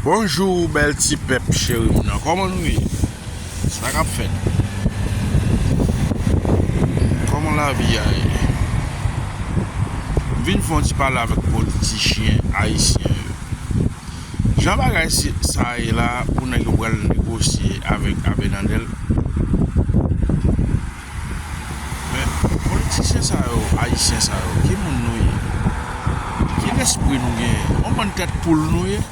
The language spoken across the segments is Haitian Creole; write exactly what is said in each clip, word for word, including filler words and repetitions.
Bonjou, bèl ti pèp cheri m nan. Kòman nou ye? Sa k ap fèt? Kòman lavi a ye? M vin fè yon ti pale avèk politichyen ayisyen yo. Jan bagay si, sa ye la, pou nèg yo pral negosye avèk Abinader. Men, politisyen sa yo, ayisyen sa yo, ki moun nou ye? Ki lespri nou genyen? Yon bann tèt poul nou ye?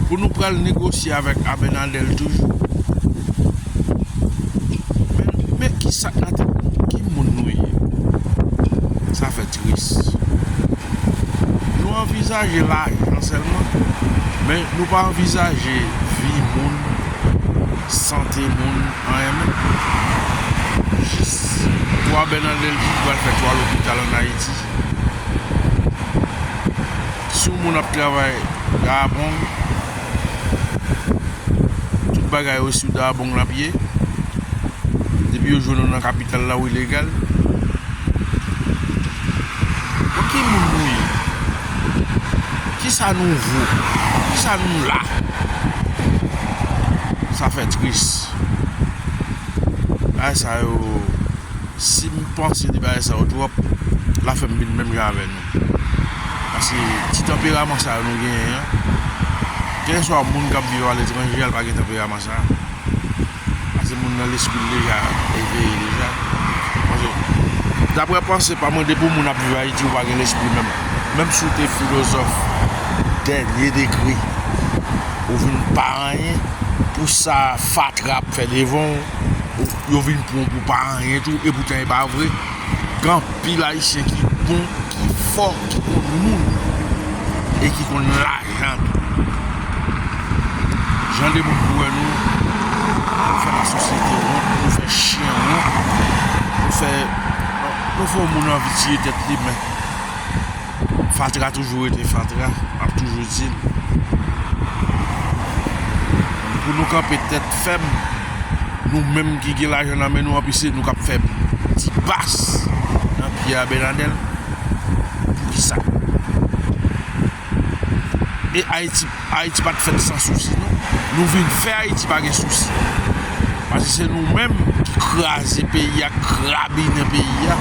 Pou nou pral negosye avèk Abinader toujou? Men, men ki sa k nan tèt nou? Ki moun nou ye? Sa fè tris. Nou anvizaje lajan sèlman, men nou pa anvizaje vi moun, sante moun, anyen menm. Jis pou Abinader di li pral fè twa lopital ann Ayiti. Si yon moun ap travay Dayabong, tout bagay yo sou Dayabong l ap ye. Depi yo jwenn ou nan kapital la, ou ilegal. Bon, ki moun nou ye? Kisa nou vo? Kisa nou la? Sa fè tris. Bagay sa yo, si m panse de bagay sa yo twòp, l ap fè m vin menm jan avè nou. Paske ti tanperaman sa yo nou genyen an, kèlkeswa moun k ap viv aletranje a, l pa gen tanperaman sa a. Paske moun nan lespri l deja eveye deja. Paske, daprè panse pa mwen, depi yon moun ap viv Ayiti, ou pa gen lespri menm. Menm si w te filozòf dènye degre, ou vin pa anyen pou sa fatra ap fè devan w, ou, yo vin pran w pou pa anyen tou, epoutan e pa vre. Gen anpil Ayisyen ki bon, ki fò, ki konn moun, e ki konn lajan tou. Jan de moun pou wè nou, nou fè lasosyete wont, nou fè chen wont, nou fè, nou fè yon moun anvi tiye tèt li, men fatra toujou rete fatra, m ap toujou di l. Pou nou kanpe tèt fèm, nou menm ki gen lajan nan men nou, anpi se nou k ap fè ti bas nan pye Abinader. Poukisa? E Ayiti, Ayiti pa t fèt san sousi, non. Nou vin fè Ayiti pa gen sousi. Paske se nou menm ki kraze peyi a, krabinen peyi a,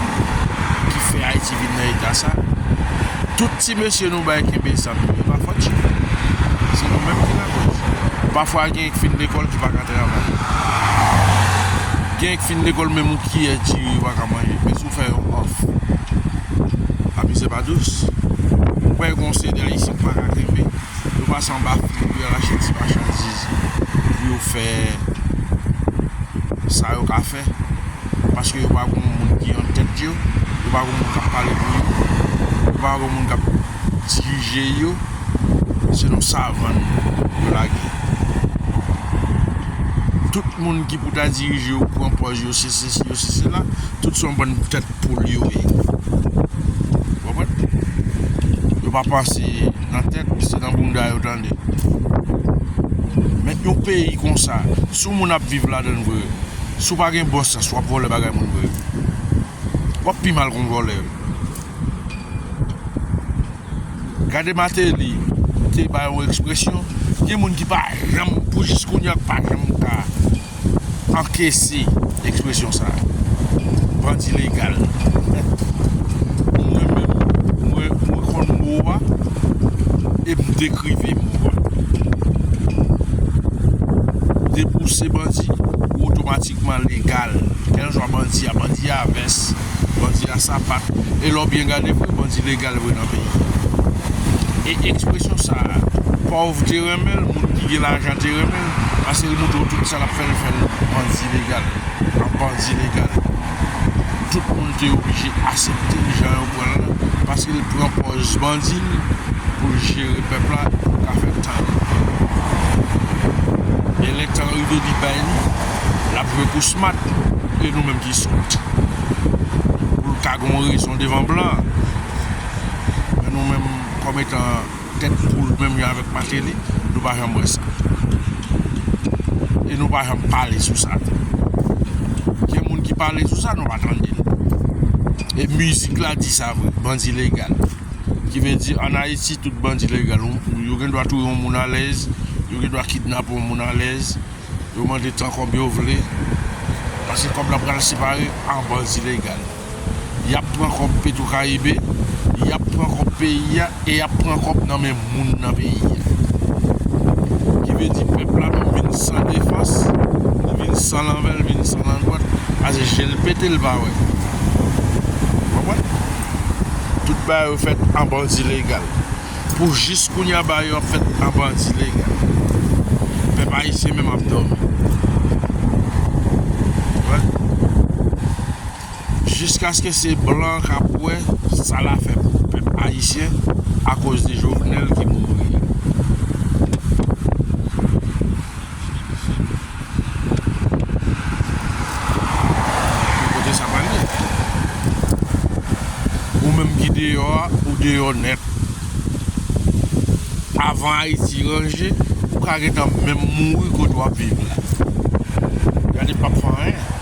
ki fè Ayiti vin nan eta sa. Tout ti mesye nou bay kenbe zam yo, e pa fòt yo. Se nou menm ki lakòz. Pafwa, gen ki fin lekòl ki pa ka travay. Gen ki fin lekòl, menm yon kiyè diri yo pa ka manje. Men si w fè yon òf, la misè pa dous. Ou wè, gen yon seri de Ayisyen ki pa ka kenbe. Yo pase anba fil pou yo al achte ti machandiz pou yo fè sa yo ka fè. Paske yo pa gon moun ki an tèt yo, yo pa gon moun k ap pale pou yo, yo pa gon moun k ap dirije yo. Se nan savann yo lage. Tout moun ki pou ta dirije yo, pran pòz yo, se sesi, yo se sela, tout se yon bann tèt poul yo ye. Ou konprann? Yo pa panse nan tèt, se nan bounda yo tande. Men yon peyi konsa, si yon moun ap viv ladan l vre, si w pa gen bon sans, w ap vòlè bagay moun vre. W ap pi mal ke yon vòlè. Gade Martelly te bay yon ekspresyon, gen moun ki pa janm, pou jis kounye a, pa janm ka ankese ekspresyon sa a. Bandi legal. Mwen menm, mwen, mwen konn mo a, e m dekrive mo a. Depi w se bandi, ou otomatikman legal. Kèlswa bandi a, bandi a vès, bandi a sapat. E lè w byen gade vre, bandi legal vre nan peyi. E ekspresyon sa a, pòv te renmen l, moun ki gen lajan te renmen l, paske l montre w tout sa l ap fè, l fè l bandi legal. An bandi legal. Tout moun te oblije aksepte l jan yo pran l lan, paske l pran pòz bandi l pou l jere pèp la, pou l ka fè tan li. E lè tan rive li bay li, l ap jwe pou smat, e nou menm ki sòt. Pou l ka gen yon rezon devan blan. Men nou menm, kòm etan tèt poul menm jan avèk Martelly, nou pa janm wè sa. E nou pa janm pale sou sa tou. Gen moun ki pale sou sa, nou pa tande l. E mizik la di sa vre, bandi legal. Ki vle di, ann Ayiti, tout bandi legal. Ou- Yo gen dwa touye yon moun alèz, yo gen dwa kidnape yon moun alèz, yo mande tan kòb yo vle. Paske kòb la pral separe an bandi legal. Y ap pran kòb Petro Caribe, y ap pran kòb peyi a, e y ap pran kòb nan men moun nan peyi a. Ki vle di pèp la menm vin san defans, li vin san lanvè, li vin san landwat, paske je l pete, l pa wè. Konprann? Tout bagay yo fèt an bandi legal. Pou jis kounye a bagay yo ap fèt an bandi legal. Pèp ayisyen menm ap dòmi. Wè. Jiskaske se blan k ap wè sa l a fè pou pèp ayisyen akoz de Jovenel ki mouri. Kote sa pral ye? Ou menm ki deyò a, ou deyò nèt. Avan Ayiti ranje, ou ka gentan menm mouri kote w ap viv la. Gade, p ap fè anyen.